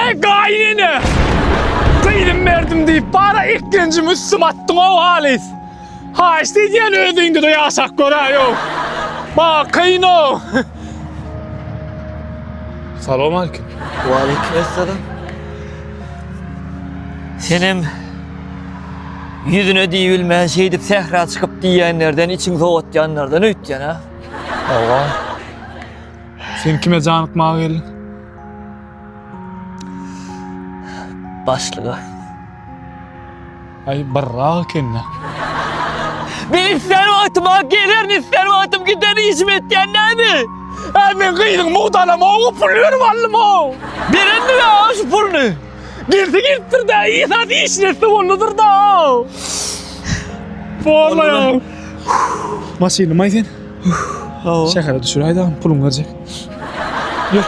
Eý, gaýynene! Gyzym berdim diýip, bara eklenjimi üstüme atdyň-ow halys. Haýyşt edýän özüňde-de ýaşap göräý-ow. Maňa kyn-ow. Salowmalikim. Waleýkim essalam. Senem ýüzüne diýibilmän şeýdip sähra çykyp diýýänlerden içiň sowatýanlardan öýtýän ha. Hawa. Sen kime janykmaga geldiň? Başlyga. Aý, barrak ekende. Men islän wagtym ha gelerin, islän wagtym giderin, işim etýän näme? Äý, men gyzyň mugdalam-ow, pul berip aldym-ow. Berenmi be şu puluny? Gelse gelipdir-dä, esasy işini etse boldudyr-da. Borlaýaň. Maşynymy-aý sen? Hawa. Şähere düşüräý-dä, puluňy berjek. Ýör.